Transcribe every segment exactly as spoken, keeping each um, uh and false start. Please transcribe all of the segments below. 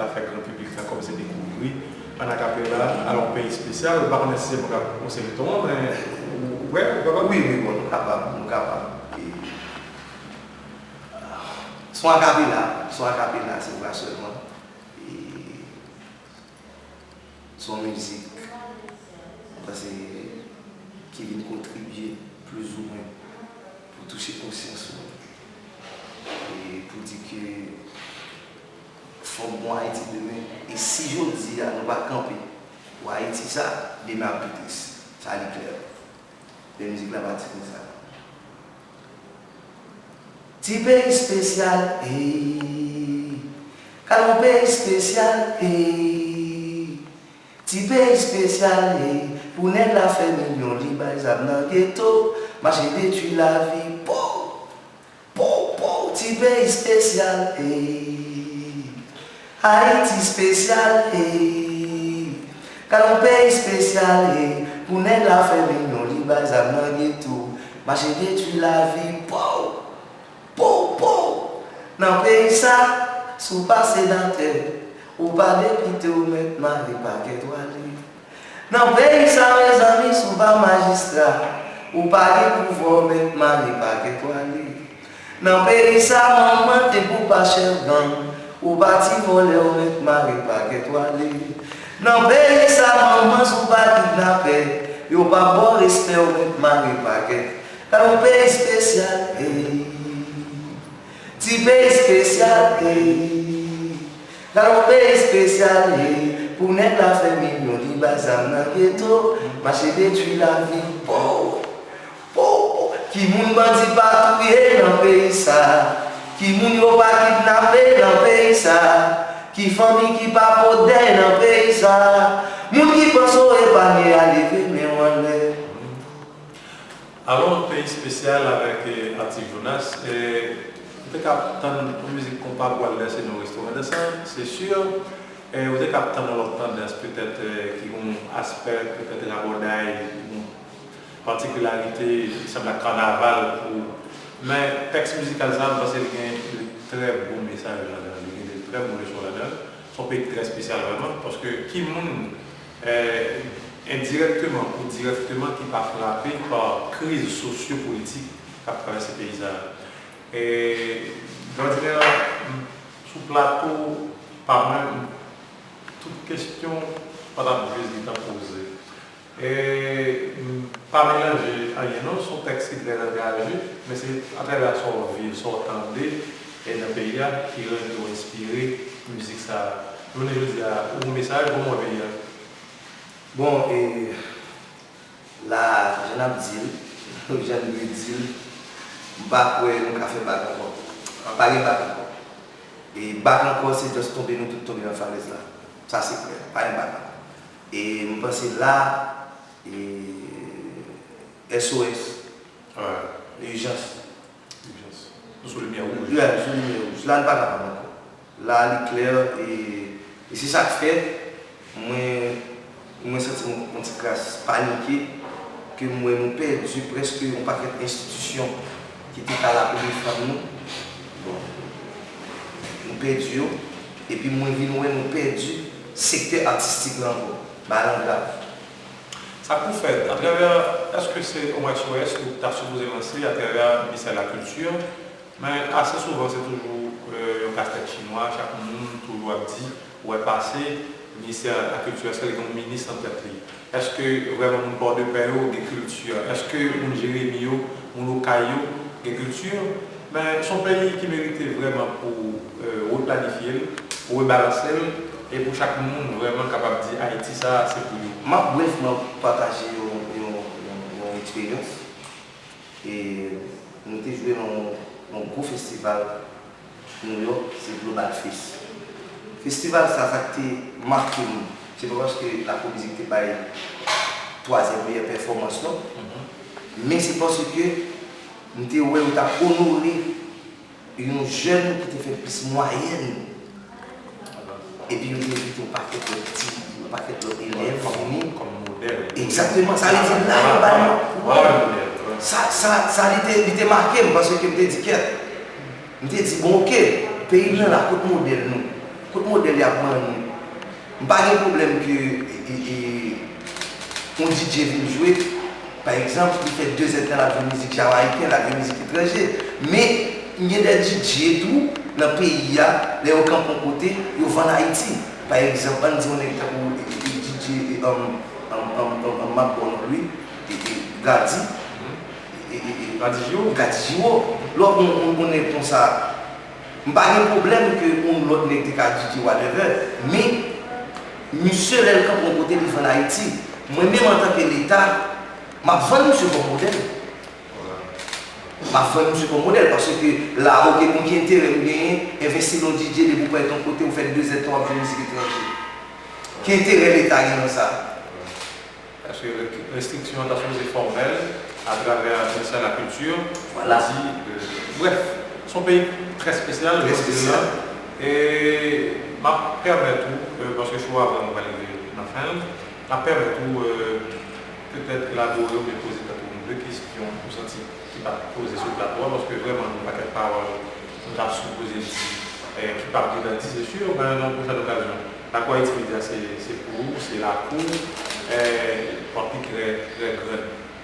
Sa fè gran piblik la kòmanse dekouvri Ann Akapela, alò, yon peyi espesyal, m pa konnen si se mwen k ap konseye ton an, men ou, ou wè, ou kapab? Wi, wi, bon, nou kapab, nou kapab. E, se yon akapela, se yon akapela, se vwa sèlman. E, se yon mizik, m panse, ki vin kontribye plizoumwen pou touche konsyans nou. E pou di ke fòk gon Ayiti demen. E si jodi a nou pa kanpe pou Ayiti sa, demen ap pi tris. Sa li klè. Men mizik la pati konsa. Ti peyi espesyal, ey. Gade yon peyi espesyal, ey. Ti peyi espesyal, ey. Pou nèg la fè milyon, li bay zam nan geto, mache detwi lavi, po, po, po, ti peyi espesyal, ey. Ayiti espesyal, ey. Gade yon peyi espesyal, ey. Pou nèg la fè milyon, li bay zam nan geto, mache detwi lavi, po, po, po. Nan peyi sa, si w pa senatè, ou pa depite, ou mèt mare pakèt w ale. Nan peyi sa, mezanmi, si w pa majistra, ou pa gen pouvwa, ou mèt mare pakèt w ale. Nan peyi sa, manman te pou pa chèf gang, ou pa ti vòlè, ou mèt mare pakèt w ale. Nan peyi sa, manman, si w pa kidnapè, yo pa ba w respè, ou mèt mare pakèt. Gade yon peyi espesyal, ey. Ti peyi espesyal, ey. Gade yon peyi espesyal, ey. Pou nèg la fè milyon, li bay zam nan geto, mache detwi lavi, po, po, po. Ki moun bandi pa touye nan peyi sa? Ki moun yo pa kidnape nan peyi sa? Ki fanmi ki pa pot dèy nan peyi sa? Moun ki panse w epanye a, leve men w anlè. Alò, Peyi Espesyal avèk, eh, Atis Jonas. Eh, ou te ka ap tann yon mizik konpa pou al danse nan yon restoran dansan, se si. Eh, ou te ka ap tann yon lòt tandans, petèt, eh, ki gon aspè, petèt, rabòday, ki gon patikilarite, ki sanble ak kanaval pou, men tèks mizikal sa a, m panse li gen de trè bon mesaj ladan l, li gen de trè bon leson ladan l. Se yon peyi ki trè espesyal vrèman, paske ki moun, eh, endirèkteman ou dirèkteman ki pa frape pa kriz sosyo-politik k ap travèse peyi sa a. E, jodi a, sou plato pa mwen, tout kesyon pa t ap jis gentan poze. E, m pa melanje anyen non, se yon tèks ki trè angaje, men se atravè sa w viv, sa w tande, e nan peyi a, ki rann ou enspire mizik sa a. Jounen jodi a, ou gon mesaj, kòman w wè peyi a? Bon, e, la, jan n ap di l, jan n dwe di l, m pa kwè nou ka fè bak ankò. Pa gen bak ankò. E bak ankò, se just tonbe, nou tout tonbe nan falèz la. Sa se klè, pa gen bak ankò. E m panse la, e S O S, ijans. Ijans. Nou sou limyè wouj. Yeah, nou sou limyè wouj. La, n pa kapab ankò. La, li klè, e, e se sa k fè, mwen, mwen santi m yon ti kras panike, ke m wè nou pèdi prèske yon pakèt enstitisyon ki te ka la pou defann nou. Bon, nou pèdi yo, epi mwen vin wè nou pèdi sektè atistik la ankò. Bagay la grav. Sa k pou fèt, atravè, èske se yon S O S ou ta sipoze lanse atravè Ministè Lakilti? Men ase souvan, se toujou, euh, yon kastèt chinwa, chak moun toujou ap di, ou wè pase, Ministè Lakilti, èske li gen yon minis nan tèt li? Èske vrèman moun Pòdepè yo gen kilti? Èske moun Jeremi yo, moun Okay yo gen kilti? Men se yon peyi ki merite vrèman pou, euh, replanifye l, pou rebalanse l, e pou chak moun vrèman kapab di Ayiti sa a se pou yo. M ap brèfman pataje yon, yon, yon, yon eksperyans. E nou te jwe nan yon, yon gwo festival New York, se Global Fest. Festival sa, sa k te make m, se pa paske Lakou Mizik te bay twazyèm meyè pèfòmans, non. Men se paske m te wè yo t ap onore yon jèn ki te fè plis mwayèn. Epi yo te envite yon pakèt lòt ti, yon pakèt lòt elèv vini. Kòm modèl. Egzakteman, sa vle di la yo bay yon, sa, sa, sa li te, li te make m, paske m te di, kèt, m te di, bon, oke, peyi m nan la, kot modèl nou? Kot modèl Li ap manyen. M pa gen pwoblèm ke e, e, e, yon D J vin jwe, pa egzanp, li fè de zèdtan l ap jwe mizik jamayiken, l ap jwe mizik etranje. Men, m gen de D J tou nan peyi a, lè yo kanpe yon kote, yo vann Ayiti. Pa egzanp, ann di yon nèg tankou, e, e, e, D J, e, um, um, um, um, um, m ap ba w non l wi, e, e, Gadi. E, e, e, Gadi Jiwo. Gadi Jiwo. Lè w ap yon, yon, yon nèg konsa, m pa gen pwoblèm ke yon lòt nèg te ka D J whatever, men misye lè l kanpe yon kote li vann Ayiti. Mwen menm antanke Leta, m ap vann misye kòm modèl. M ap vann misye kòm modèl paske la, oke, bon, ki enterè m genyen envesti nan yon D J depi w parèt yon kote, ou fè de zèdtan w ap jwe mizik etranje? Ki enterè Leta gen nan sa? Èske restriksyon an ta sipoze fòmèl atravè ministè lakilti? Vwala. Di, euh, brèf, se yon peyi trè espesyal, jodi a. E m ap pèmèt ou, euh, paske show a vrèman pral rive nan fen l, m ap pèmèt ou, euh, petèt elabore oubyen poze tèt ou yon de kesyon ou santi ki pa t poze sou plato a, paske vrèman gen yon pakèt pawòl nou ta sipoze di, eh, ki p ap gentan di, se si, men nan yon pwochèn okazyon. Lakou Ayiti Medya se, se pou ou, se lakou, eh, pòt li trè, trè gran,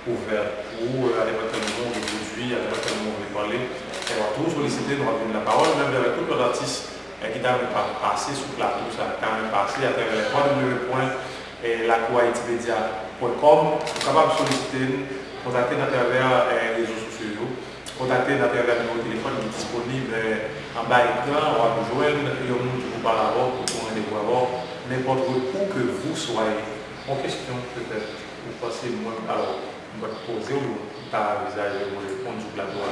ouvè pou ou, eh, a nenpòt kèl moman ou gen pwodui, a nenpòt kèl moman ou vle pale, eh, w ap toujou solisite, nou ap vin lapawòl, menm jan avèk tout lòt atis, eh, ki ta renmen pa, pase sou plato sa, ki ta renmen pase atravè w w w pwen lakou ayiti medya pwen kòm, ou kapab solisite n, kontakte n atravè, eh, rezo sosyo yo, kontakte n atravè nimewo telefòn ki disponib, eh, anba ekran, w ap jwenn yon moun ki pou pale avè w, pou pran randevou avè w, nenpòt où que vous soyez. Yon kesyon, petèt, ou panse mwen, alò, mwen poze w, ou ta anvizaje mwen reponn sou plato a,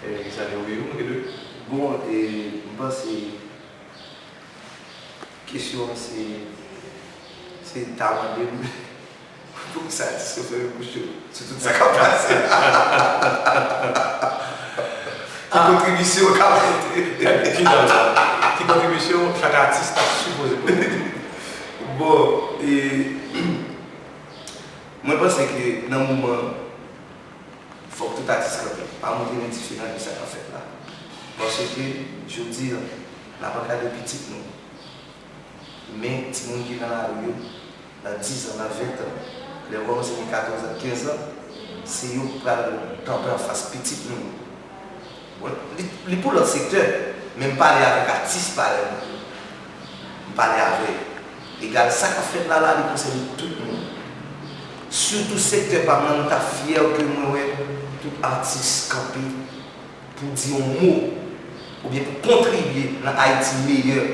eh, ki sa te ouvri nou, ke de? Bon, e, m panse kesyon an se, se ta mande m poukisa atis yo fèmen bouch yo sou tout sa k ap pase. Ki kontribisyon w ka pote? Finalman, ki kontribisyon chak atis ta sipoze pote? Bon, e, mwen panse ke nan moman fòk tout atis kanpe, pa montre men diferan de sa k ap fèt la. Paske, jodi a, n ap ankadre pitit nou. Men, timoun ki nan lari yo, nan diz an, nan ven an, lè yo kòmanse gen katòz an, kenz an, se yo k pral kanpe anfas pitit nou yo. Bon, li, li pou lòt sektè, men m pale avèk atis parèy mwen. M pale avè egal sa k ap fèt la la, li konsène tout moun. Sitou sektè pa m nan, m ta fyè ke mwen wè tout atis kanpe pou di yon mo oubyen pou kontribye nan Ayiti meyè.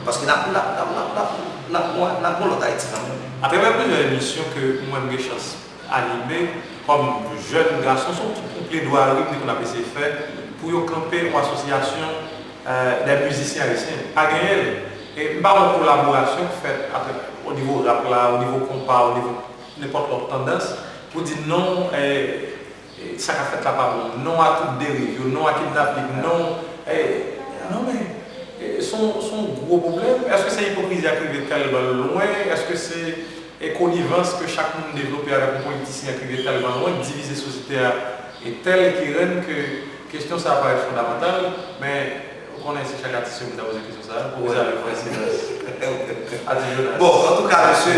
Paske n ap, n ap, n ap, n ap, n ap, n ap, n ap, n ap yon lòt Ayiti kanmenm. Atravè plizyè emisyon ke mwen m gen chans anime kòm jèn gason, se yon ti, yon pledwari m te konn ap eseye fè pou yo kanpe yon asosyasyon, eh, de mizisyen ayisyen. Pa genyen l. E m pa wè kolaborasyon k fèt ant, o nivo rap la, o nivo konpa, o nivo nenpòt lòt tandans, pou di non, eh, eh, sa k ap fèt la pa bon, non a tout deriv yo, non a kidnaping, non, eh, non men, eh, se yon, se yon gwo pwoblèm. Èske se ipokrizi a k rive tèlman lwen? Èske se e konivans ke chak moun devlope avèk yon politisyen ki rive tèlman lwen, divize sosyete a e tèl ki rann ke kesyon sa a parèt fondamantal, men ou konnen se chak atis yo ki ta poze kesyon sa a, poukisa yo fè silans? Atis Jonas. Bon, antouka, mesye,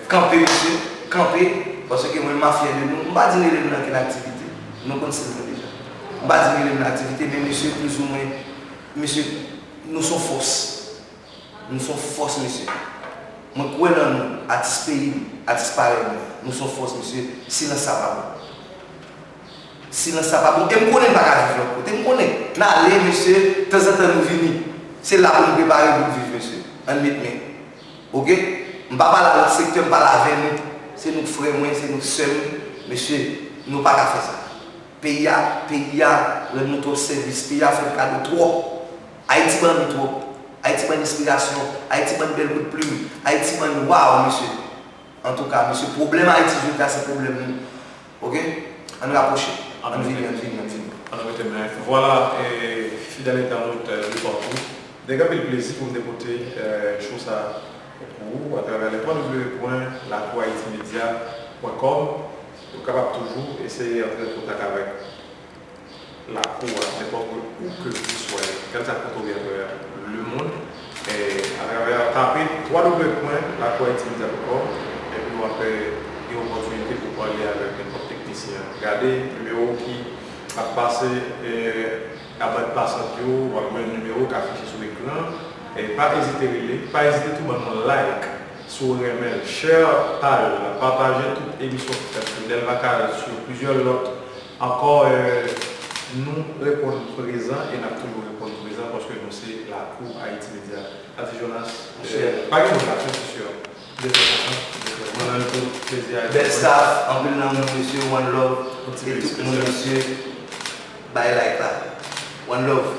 kanpe, mesye, kanpe, paske mwen, m a fyè de nou. M pa di n rele m nan kenn aktivite, nou konn stil mwen deja. M pa di n rele m nan aktivite, men mesye, plizoumwen, mesye, nou se yon fòs. Nou se yon fòs, mesye. Mwen kwè nan nou, atis peyi m, atis parèy mwen. Nou se yon fòs, mesye. Silans sa pa bon. Silans sa pa bon. E m konnen n pa ka viv lòt kote. M konnen. N ale, mesye, tanzantan nou vini. Se la pou nou prepare pou n viv, mesye. Ann met men. Oke? M pa pale a lòt sektè, m pale avè nou. Se nou k frè mwen, se nou k sè m. Mesye, nou pa ka fè sa. Peyi a, peyi a rann nou twòp sèvis. Peyi a fè n kado twòp. Ayiti ban nou twòp. Ayiti ban n enspirasyon. Ayiti ban n bèl kout plim. Ayiti ban n, waw, mesye. Antouka, mesye, pwoblèm Ayiti jodi a se pwoblèm nou. Oke? Ann rapwoche. Ann vini, ann vini, ann vini. Ann mete men. Vwala, e, fidèl entènot, e, de patou. Te gen anpil plezi pou m te pote, e, show sa pou ou atravè le w w w pwen lakou ayiti medya pwen kòm. Ou kapab toujou eseye antre an kontak avèk lakou a, nenpòt où que vous soyez, kèlkeswa kote w ye atravè lemonn, e, atravè Tape w w w pwen lakou ayiti media pwen kòm epi w ap gen opòtinite pou pale avèk nenpòt teknisyen. Gade nimewo ki ap pase nan band pasant yo, w ap jwenn nimewo k afiche sou ekran. Pa ezite rele, pa ezite tou ban nou like si w renmen l, share paj la, pataje tout emisyon ki fèt sou Delva Carré, sou plizyè lòt ankò. Nou reponn prezan e n ap toujou reponn prezan paske nou se lakou Ayiti Medya. Adi Jonas, pa gen moun la, se si. Mwen menm tou, plezi a. Bèl staff, anpil lanmou mesye, one love. E tout moun mesye, bay like la. One love.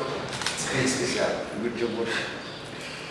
Trè espesyal. Good job, bro.